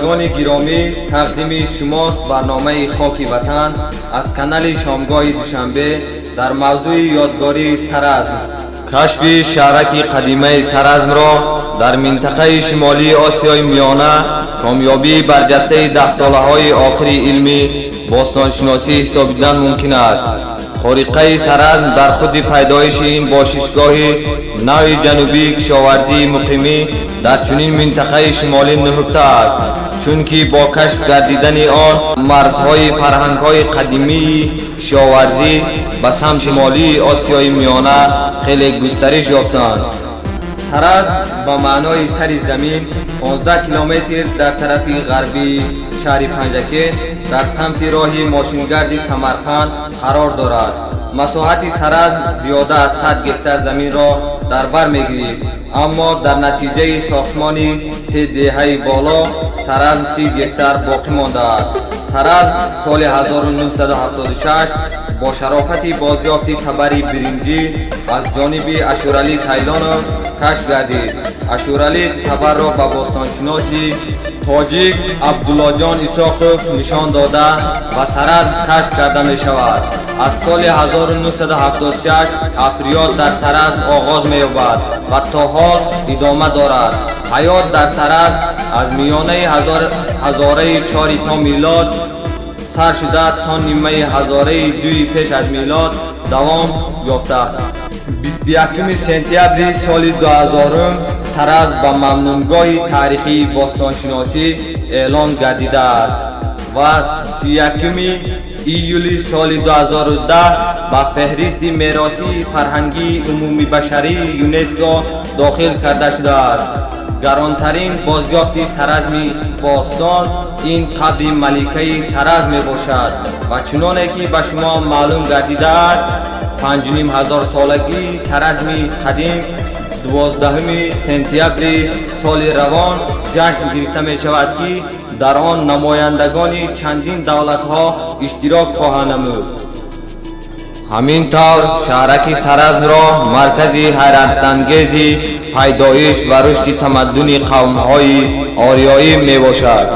Бинандагони гиромӣ, тақдими шумост барномаи «Хоки ватан» аз канали Шомгоҳи Душанбе дар мавзӯи ёдгории Саразм. Кашфи шаҳраки қадимаи Саразмро дар минтақаи шимолии Осиёи Миёна комёбии барҷастаи даҳсолаҳои охири илми бостоншиносӣ ҳисобидан мумкин аст. Хориқаи Саразм дар худи пайдоиши ин бошишгоҳи нави ҷанубии кишоварзии муқимӣ дар чунин минтақаи шимолӣ нуҳуфта аст, чунки бо кашф гардидани он марзҳои фарҳангҳои қадимии кишоварзӣ ба самти шимолии Осиёи Миёна хеле густариш ёфтанд. Саразм ба маънои сари замин 15 километр дар тарафи ғарбии шаҳри Панҷакент, дар самти роҳи мошингарди Самарқанд қарор дорад. Масоҳати Саразм зиёда аз 100 гектар заминро дар бар мегирифт, аммо дар натиҷаи сохтмони се деҳаи боло Саразм 30 гектар боқӣ мондааст. Саразм соли 1976 бо шарофати бозёфти табари биринҷӣ аз ҷониби Ашуралӣ Тайлонов кашф гардид. Ашуралӣ табарро ба бостоншиноси тоҷик Абдуллоҷон Исоқов нишон дода ва Саразм кашф карда мешавад. Аз соли 1976 ҳафриёт дар Саразм оғоз меёбад ва то ҳол идома дорад. Ҳаёт дар Саразм аз миёнаи ҳазораи чори то милод сар шуда, то нимаи ҳазораи дуи пеш аз милод давом ёфтааст. 21 сентябри соли 2000 Саразм ба мамнӯъгоҳи таърихии бостоншиносӣ эълон гардидааст ва 31 июли соли 2010 ба феҳристи меросии фарҳангии умумибашарии ЮНЕСКО дохил карда шудааст. Гаронтарин бозёфти Саразми бостон ин қабри маликаи Саразм мебошад ва чуноне ки ба шумо маълум гардидааст, 5,5 ҳазорсолагии Саразми қадим 12 сентябри соли равон ҷашн гирифта мешавад, ки дар он намояндагони чандин давлатҳо иштирок хоҳанд намуд. Ҳамин тавр, шаҳраки Саразмро маркази ҳайратангези пайдоиш ва рушди тамаддуни қавмҳои ориёӣ мебошад.